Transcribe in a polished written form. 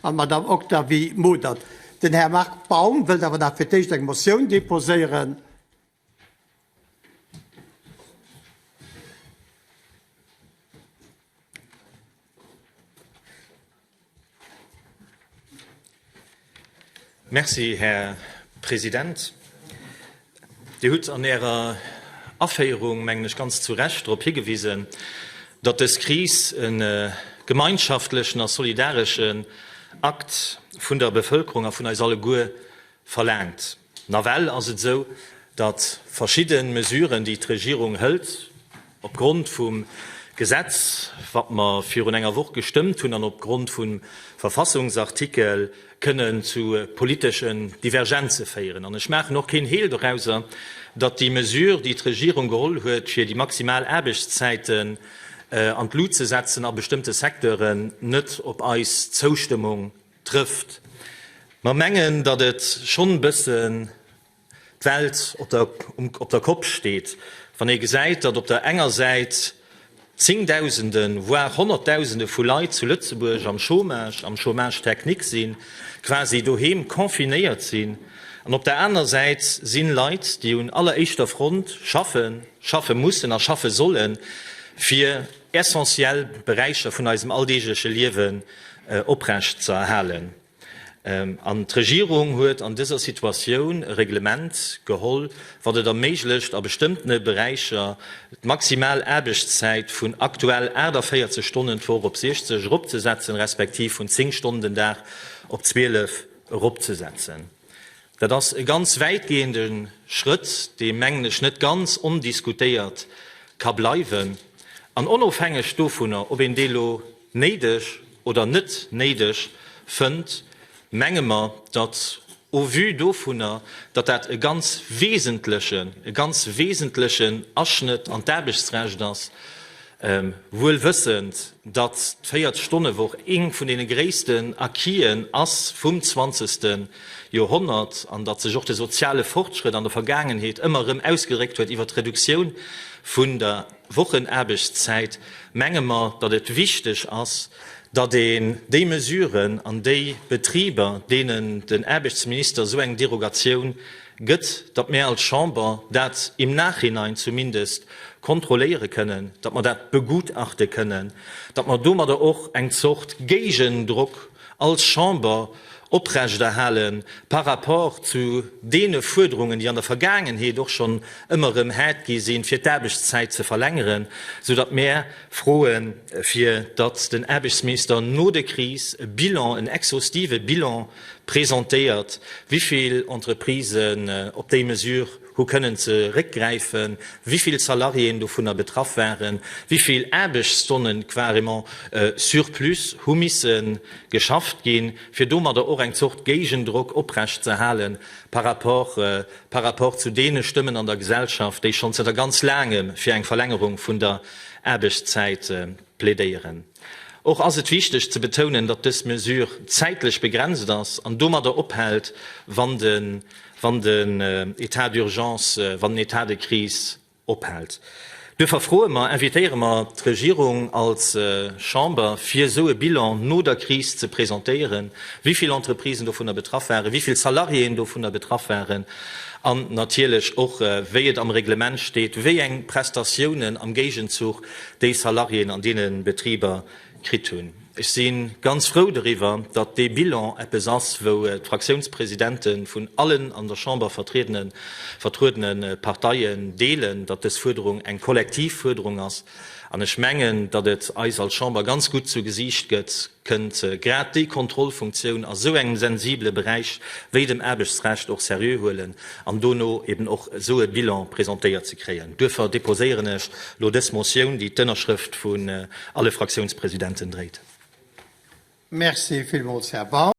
an d'Madame Octavie Modert. Den Här Marc Baum wëllt awer nach fir d'éischt eng Motioun déposéieren. Merci, Här President. Dir hutt an Ärer Aféierung, mengen ech, ganz zu Recht drop higewisen, datt dës Kris e gemeinschaftlechen a solidareschen Akt vun der Bevëlkerung a vun eis alleguer verlaangt. Nawell ass et esou, datt verschidde Mesuren, déi d'Regierung hëlt, opgrond vum Gesetz, wat mer virun enger Woch gestëmmt hunn, an opgrond vum Verfassungsartikel, kënnen zu politeschen Divergenze féieren. An ech maachen och keen Heel dorauser, datt déi Mesure, déi d'Regierung geholl huet, fir déi maximal Aarbechtszäiten an d'Lut ze setzen a bestëmmte Secteuren, net op eis Zoustëmmung Trëfft. Mer mengen, datt et schonn e bëssen d'Welt op der op der Kopp steet, wann ee gesäit, datt op der enger Säit Zéngdausenden, voire Honnertdausende vu Leit zu Lëtzebuerg am Chômage, am Chômage technique sinn, quasi doheem confinéiert sinn, an op der aner Säit si Leit, déi un alleréischter Front schaffen, schaffe mussen a schaffe sollen, fir essentiell Beräicher vun eisem alldeegleche Liewen oprecht ze erhalen. An d'Regierung huet an dëser Situatioun e Reglement geholl, wat et erméiglecht, a bestëmmtene Beräicher d'maximal Aarbechtszäit vun aktuell 48 Stonnen d'Woch op 60 eropzesetzen, respektiv vun 10 Stonnen den Dag op 12 eropzesetzen. Dat ass e ganz wäitgehende Schrëtt, dee, mengen ech, net ganz ondiskutéiert ka bleiwen. An onofhängeg dovunner, ob een dee lo néideg oder net néideg fënnt, menge mer, datt au vu dovunner, datt dat e ganz wesentlechen, e ganz wesentlechen Aschnëtt an d'Aarbechtsrecht ass, Wuel wëssend, datt d'Véiertstonnen-Woch eeng vun deene gréissten Acquisen ass vum zwanzegste Joerhonnert an datt sech och de soziale Fortschrëtt an der Vergaangenheet ëmmer erëm ausgedréckt huet iwwer d'Reduktioun vun der Wochenaarbechtszäit, menge mer, datt et wichteg ass, datt een déi Mesuren an déi Betriber, deenen den Aarbechtsminister esou eng Derogatioun gëtt, datt mär als Chamber dat im Nachhinein zumindest kontrolléiere kënnen, datt mer dat begutachte kënnen, datt mer domadder och eng Zort Géigendrock als Chamber oprechterhale par rapport zu deene Fuerderungen, déi an der Vergaangenheet och schonn ëmmer erëm haart gi sinn, fir d'Aarbechtszäit ze verlängeren, soudatt mär froen, fir datt den Aarbechtsminister no der Kris e Bilan, en exhaustive Bilan presentéiert, wivill Entreprisen op déi Mesure hu kënnen zeréckgräifen, wivill Salariéen dovunner betraff waren, wivill Aarbechtsstonne carrément sur plus hu misse geschafft ginn, fir domadder och eng Zort Géigendrock oprecht ze hale par rapport par rapport zu deene Stëmmen an der Gesellschaft, déi schonn zënter ganz Laangem fir eng Verlängerung vun der Aarbechtszäit plädéieren. Och ass et wichteg ze betounen, datt dës Mesure zäitlech begrenzt ass an domadder ophält, wann de wann den État d'urgence, wann den État de crise ophält. Duerfir froe mer, invitéiere mer d'Regierung als Chamber, fir esou e Bilan no der Kris ze presentéieren, wéi vill Entreprisen dovunner betraff waren, wéi vill Salariéen dovunner betraff waren an natierlech och, wéi et am Reglement steet, wéi eng Prestatiounen am Géigenzuch déi Salariéen an deene Betriber kritt hunn. Ech si ganz frou doriwwer, datt dee Bilan eppes ass, wou d'Fraktiounspresidente vun allen an der Chamber vertriedene vertruedene Parteien deelen, datt dës Fuerderung eng kollektiv Fuerderung ass. An ech mengen, datt et eis als Chamber ganz gutt zu Gesiicht gëtt, kënnt grad déi Kontrollfunktioun a sou engem sensibele Beräich wéi dem Aarbechtsrecht och seriö huelen an dono eben och esou e Bilan presentéiert ze kréien. Duerfir déposéieren ech elo dës Motioun, déi d'Ënnerschrëft vun alle Fraktiounspresidenten dréit. Merci villmools, Här Baum.